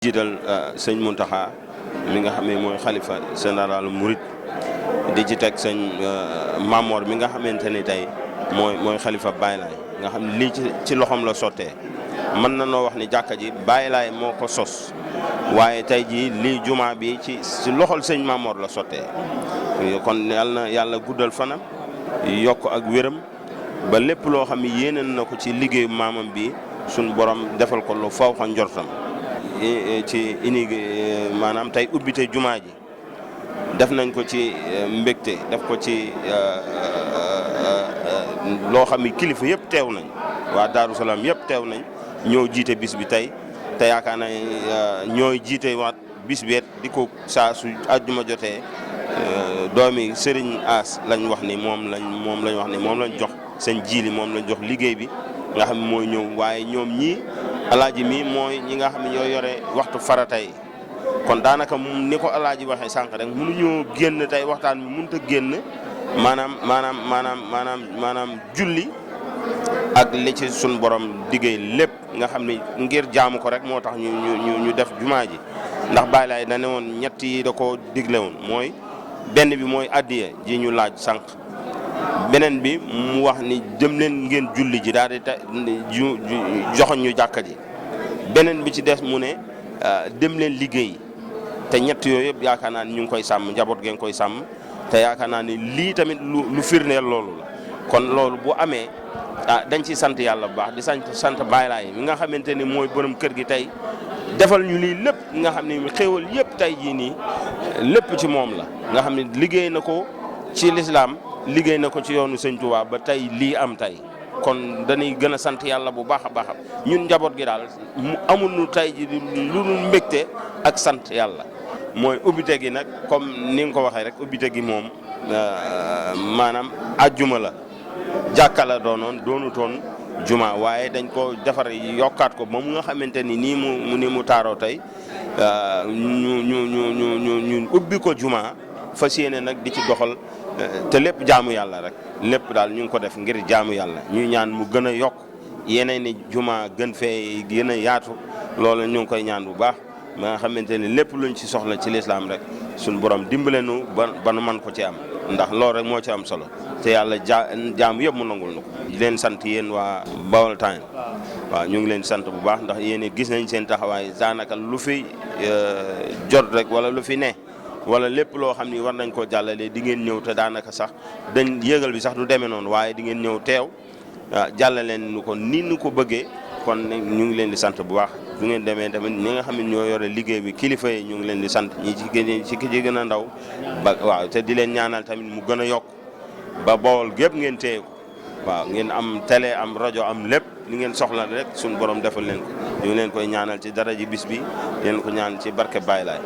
jiital sëñ Mountakha mi nga xam ne mooy xalifa général Mouride di ci teg sëñ Mamor mi nga xamante ni tey mooy xalifa Baye Laye nga xam ne lii ci loxoom la sottee mën na noo wax ni jàkka ji Baye Laye moo ko sos waaye tey jii lii juma bi ci loxol sëñ Mamor la sottee kon yàlla guddal fanam yokk ak wéram ba lépp loo xam ne yéene na ko ci liggéeyu maamam bi suñ borom defal ko lu faw xa njortam ci maanaam tey ubbite jumaa ji def nañ ko ci mbégte def ko ci loo xam ni kilifa yëpp teew nañ waa Daaru Salaam yëpp teew nañ ñoo jiite bis bi tey te yaakaar na ñooy jiite waat bis bi di ko saa su àjjuma jotee doomi Serigne As lañ wax ni moom lañ jox seen jiili moom lañ jox liggéey bi nga xam ne mooy ñëw waaye ñoom ñii alaaji mi mooy ñi nga xam ne ñoo yore waxtu farata yi kon daanaka ni ko alaaji waxee sànq rek mënuñoo génn tey waxtaan bi mënut a génn maanaam julli ak li ci suñ borom diggéey lépp nga xam ne ngir jaamu ko rek moo tax ñu def jumaa ji ndax Baay Laay da ne woon ñett yi da ko digle woon mooy benn bi mooy addiya ji ñu laaj sànq beneen bi mu wax ni dem leen ngeen julli ji daal di joxoñ ñu jàkka ji beneen bi ci des mu ne dem leen liggéey te ñett yooyu yëpp yaakaar naa ni ñu ngi koy sàmm njaboot ngeen koy sàmm te yaakaar naa ni lii tamit lu firndeel loolu la kon loolu bu amee dañ ci sant yàlla bu baax di sant Baay Laay mi nga xamante ni mooy borom kër gi tey defal ñu lii lépp nga xam ne xéewal yëpp tey jii nii lépp ci moom la nga xam ne liggéey na ko ci lislaam liggéey na ko ci yoonu Sëñ Tuubaa ba tey lii am tey kon dañuy gën a sant yàlla bu baax a baax ñun njaboot gi daal mu amul nu tey ji lu dul mbégte ak sant yàlla mooy ubbite gi nag comme ni nga ko waxee rek ubbite gi moom maanaam ajjuma la jàkka la doonutoon juma waaye dañ ko defar yokkaat ko ba mu nga xamante ni ni mu taaroo tey ñu ubbi ko juma fas yéene nag di ci doxal te lépp jaamu yàlla rek lépp daal ñu ngi ko def ngir jaamu yàlla ñuy ñaan mu gën a yokk yeneen ni juma gën fee gën a yaatu loolu ñu ngi koy ñaan bu baax ba nga xamante ni lépp luñ ci soxla ci lislaam rek suñu borom dimbale nu ba nu mën ko ci am ndax loolu rek moo ci am solo te yàlla jaamu yëpp mu nangul na ko di leen sant yéen waa Baol Times waaw ñu ngi leen sant bu baax ndax yéen gis nañ seen taxawaay daanaka lu fi jot rek wala lu fi ne wala lépp loo xam ni war nañ koo jàllale di ngeen ñëw te daanaka sax dañ yëgal bi sax du demee noonu waaye di ngeen ñëw teew jàllaleen nu ko ni nu ko bëggee kon ñu ngi leen di sant bu baax du ngeen demee tamit ñi nga xam ne ñoo yore liggéey bi kilifa yi ñu ngi leen di sant ñi ci ki ci gën a ndaw ba waaw te di leen ñaanal tamit mu gën a yokk ba Bawol gépp ngeen téye ko waaw ngeen am télé am rajo am lépp li ngeen soxla rek suñu borom defal leen ko ñu ngi leen koy ñaanal ci dara ji bis bi leen ko ñaan ci barke Baay Laay